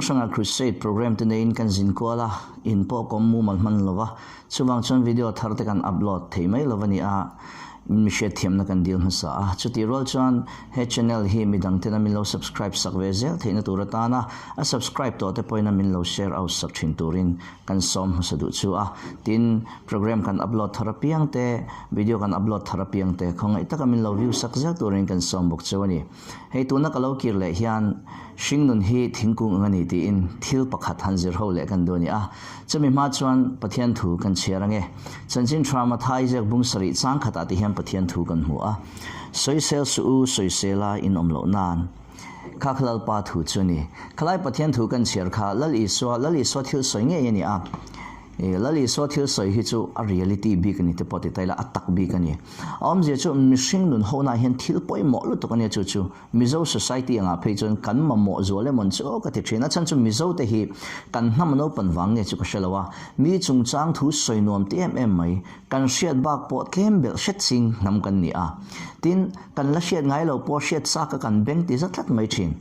Hranga Crusade program te neiin kan zin kual a, in pawh kawm mumal hman lo va, chuvang chuan video thar te kan upload thei mai lo a ni a, mi hriatthiamna kan dil hmasa a. Chutih rual chuan he channel hi midang tena min lo subscribe sak ve zel theihna tur atana a subscribe tawh te pawhin a min lo share out sak thin turin kan sawm hmasa duh chu a. Tin, program kan upload thar apiang te, video kan upload thar apiang te khawngaih taka min lo view sak zel turin kan sawm bawk chu a ni. Hei tuna ka lo kir leh hian hringnun hi thingkung ang a ni tiin thil pakhat han zir ho leh kan duh a ni a. Chumi hma chuan Pathian thu kan chhiar ange. Chanchin tha Mathai ziak bung sarih chang khatah ti hian Pathian thu kan hmu a. Sawisel suh u, sawisela in awm loh nan. Kha kha Lalpa thu chu a ni. Khalai Pathian thu kan chhiar kha Lal Isua, Lal Isua thil sawi ngei a ni a. Lal Isua thil sawi hi chu a reality bik a ni te pawh ti ta ila a tak bik a ni. A awmzia chu mihring nun honaah hian thil pawimawh lutuk a nia chu chu Mizo society angah phei chuan kan mamawh zual emawn chu ka ti thin. A chhan chu Mizo te hi kan hnam a naupan vang nge chu ka hre lo a, mi chungchang thu sawi nuam ti em em mai, kan hriat bak pawh tlem belh hret ching hnam kan ni a. Tin, kan la hriat ngai lo pawh hriat chak a kan beng ti za tlat mai thin.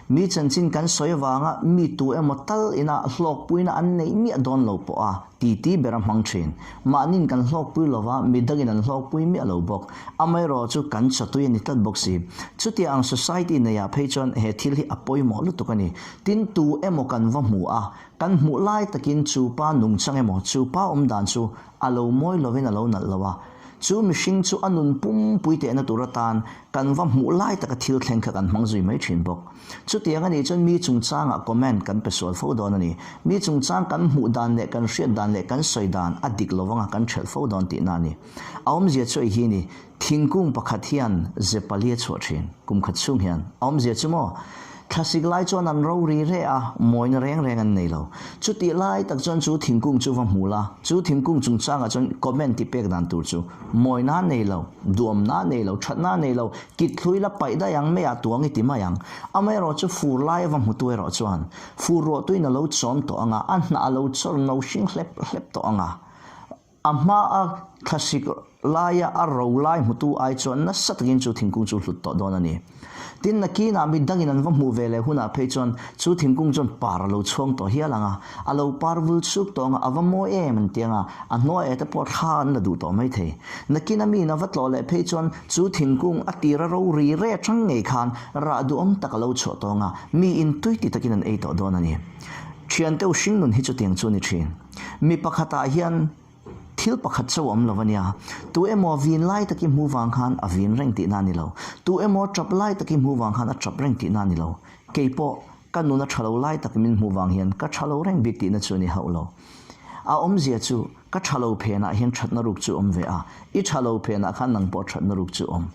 Mi chanchin kan sawi avanga mi tu emaw tal ina hlawkpuina an neih miah dawn lo pawh a titi ber a hmang thin. Mahnin kan hlawkpui lova mi dangin an hlawkpui miah lo bawk. Amaherawh chu kan chawtui a ni tlat bawk si. Chutia ang society neiah phei chuan he thil hi a pawimawh lutuk a ni. Tin, tu emaw kan va hmu a, kan hmuh lai takin chu pa nungchang emaw, chu pa awmdan chu a lo mawi lovin a lo nalh lo a. Chu mihring chu a nun pumpui tehna tur atan kan va hmuh lai taka thil thleng kha kan hmang zui mai thin bawk. Chutiang a nih chuan mi chungchangah comment kan pe sual fo dawn a ni. Mi chungchang kan hmuh dan leh kan hriat dan leh kan sawi dan a dik lo vanga kan ṭhelh fo dawn tihna a ni. A awmzia chu ei hi a ni, thingkung pakhat hian ze pali a chhuah thin, kum khat chhung hian. A awmzia chu maw? Thlasik lai chuan an ro ri reh a, mawina reng reng an nei lo. Chutih lai tak chuan chu thingkung chu va hmu la, chu thingkung chungchangah chuan comment ti pek dan tur chu mawina nei lo, duamna nei lo, thatna nei lo, kit thlui la paih daih ang maiah tuang i ti mai ang. Amaherawh chu fur lai a va hmutu erawh chuan fur ruahtuin a lo chawm tawh ang a, a hnah a lo chawr no hring hlep hlep tawh ang a. A hmaa thlasik laia a ro lai hmutu ai chuan nasa takin chu thingkung chu hlut tawh dawn a ni. Tin, nakinah mi dangin an va hmuh ve leh hunah phei chuan chu thingkung chuan par a lo chhuang tawh hial ang a, a lo par vul chuk tawh ang a, a va mawi em an ti ang a, a hnuaiah te pawh thla an la duh tawh mai thei. Nakina miin a va tlawh leh phei chuan chu thingkung a tira ro ri re atang ngei khan rah duhawm tak a lo chhuah tawh ang a, miin tui ti takin an ei tawh dawn a ni. Thianteu hringnun hi chutiang chu a ni thin. Mi pakhatah hian thil pakhat chauh awm lo a nia. Tu emaw vin lai tak i hmu vang khan a vin reng tihna a ni lo. Tu emaw tap lai tak i hmu vang khan a tap reng tihna a ni lo. Kei pawh ka nun a tha lo lai tak min hmu vang hian ka tha lo reng bik tihna chu a ni hauh lo. A awmzia chu ka tha lo phenah hian thatna ruk chu awm ve a, i tha lo phenah khan nang pawh thatna ruk chu awm.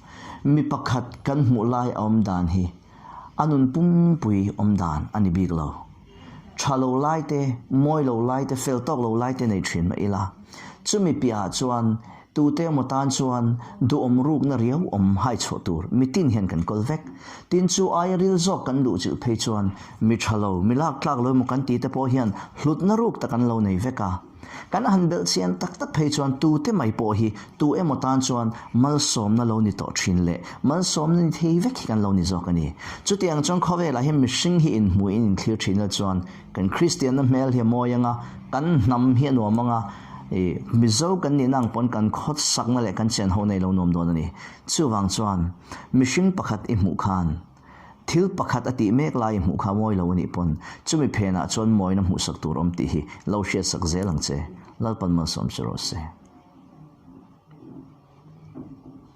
Mi pakhat kan hmuh lai a awm dan hi a nun pumpui awm dan a ni bik lo. Tha lo lai te, mawi lo lai te, fel tawk lo lai te nei thin mah ila, chumi piahah chuan tute emaw tan chuan duhawm rukna riau awm hai chhuah tur mitin hian kan kawl vek. Tin, chu aia ril zawk kan luh chilh phei chuan mi tha lo, mi lak tlak lo emaw kan ti te pawh hian hlutna ruk tak an lo nei vek a. Kan han belh chian tak tak phei chuan tute mai pawh hi tu emaw tan chuan malsawmna lo ni tawh thin leh malsawmna ni thei vek hi kan lo ni zawk a ni. Chutiang chuan khawvelah hian mihring hi inhmuhin inthlir thin la chuan kan Kristianna hmel hi a mawi ang a, kan hnam hi a nuam ang a, ih Mizo kan nihna ang pawn kan khawsakna leh kan chian ho nei lo nuam dawn a ni. Chuvang chuan mihring pakhat i hmuh khan Thil pakhat a tih mek lai hmuh kha mawi lo a nih pawn chumi phenah chuan mawina hmuhsak tur awm tih hi lo hriatsak zel ang che. Lalpan malsawm che rawh se.